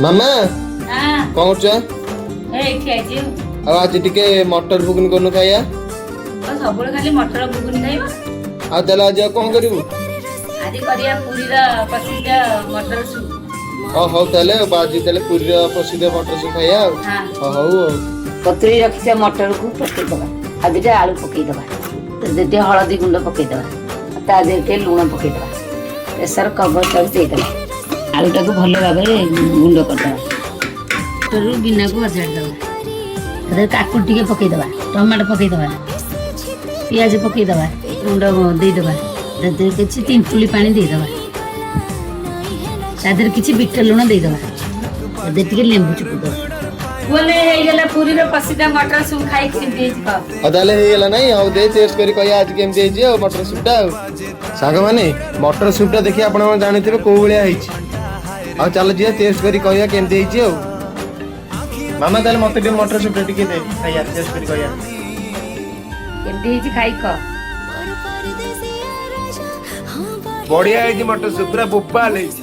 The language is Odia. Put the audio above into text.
ମାମା, କଣ କରୁଛ? ଏଇଠି ଆଇଛି। ଆଉ ଆଜି ଟିକେ ମଟର ଘୁଗୁନି କରୁନୁ, ଖାଇବା। ଆଉ ସବୁବେଳେ ଖାଲି ମଟର ଘୁଗୁନି ଖାଇବ? ଆଉ ତାହେଲେ ଆଜି ଆଉ କଣ କରିବୁ? ଆଜି କରିବା ପୁରୀର ପ୍ରସିଦ୍ଧ ମଟର ସୁପ୍। ହଁ, ହଉ ତାହେଲେ ଆଉ ଆଜି ତାହେଲେ ପୁରୀର ପ୍ରସିଦ୍ଧ ମଟର ସୁପ୍ ଖାଇବା ଆଉ। ହଁ। ହଁ, ହଉ ଆଉ। ବତୁରେଇ ରଖିଥିବା ମଟରକୁ ପକେଇଦବା ଆଉ ଦିଟା ଆଳୁ ପକେଇଦବା। ତା ଦେହରେ ଟିକେ ହଳଦୀ ଗୁଣ୍ଡ ପକେଇଦବା ଆଉ ତା ଦେହରେ ଟିକେ ଲୁଣ ପକେଇଦବା। ପ୍ରେସର କଭର ତାକୁ ଦେଇଦବା। ଆଳୁଟାକୁ ଭଲ ଭାବରେ ଗୁଣ୍ଡ କରିଦବା। ମଟରରୁ ଗିନାକୁ ଅଜାଡ଼ି ଦେବା। ତା ଦେହରେ କାକୁଡ଼ି ଟିକେ ପକେଇଦବା, ଟମାଟୋ ପକେଇଦବା, ପିଆଜ ପକେଇଦବା, ଗୁଣ୍ଡ ଦେଇଦବା। ତା ଦେହରେ କିଛି ତିନ୍ତୁଳି ପାଣି ଦେଇଦବା। ତା ଦେହରେ କିଛି ବିଟ ଲୁଣ ଦେଇଦବା। ତା ଦେହରେ ଟିକେ ଲେମ୍ବୁ ଚିପୁଡ଼ି ବୋଲେ ହେଇଗଲା ପୁରୀର ପ୍ରସିଦ୍ଧ ମଟର ସୁପ୍। ଖାଇ କେମିତି ହେଇଛି କହ। ଆଉ ତାହେଲେ ହେଇଗଲା ନାଇଁ? ଆଉ ଦେ, ଟେଷ୍ଟ କରି କହିବା ଆଜି କେମିତି ହେଇଛି ଆଉ ମଟର ସୁପ୍ ଟା। ଆଉ ସାଙ୍ଗମାନେ, ମଟର ସୁପ୍ ଟା ଦେଖି ଆପଣ ଜାଣିଥିବେ କୋଉ ଭଳିଆ ହେଇଛି। ଆଉ ଚାଲ ଯିବା, ଟେଷ୍ଟ କରି କହିବା କେମିତି ହେଇଛି। ଆଉ ମାମା, ତାହେଲେ ମତେ ଟିକେ ମଟର ସୁପ୍ ଟା ଟିକେ ଦେ, ଖାଇବା, ଟେଷ୍ଟ କରି କହିବା। କେମିତି ହେଇଛି ଖାଇ କହ। ବଢିଆ ହେଇଛି ମଟର ସୁପ୍, ପୁରା ବୋପାଲ ହେଇଛି।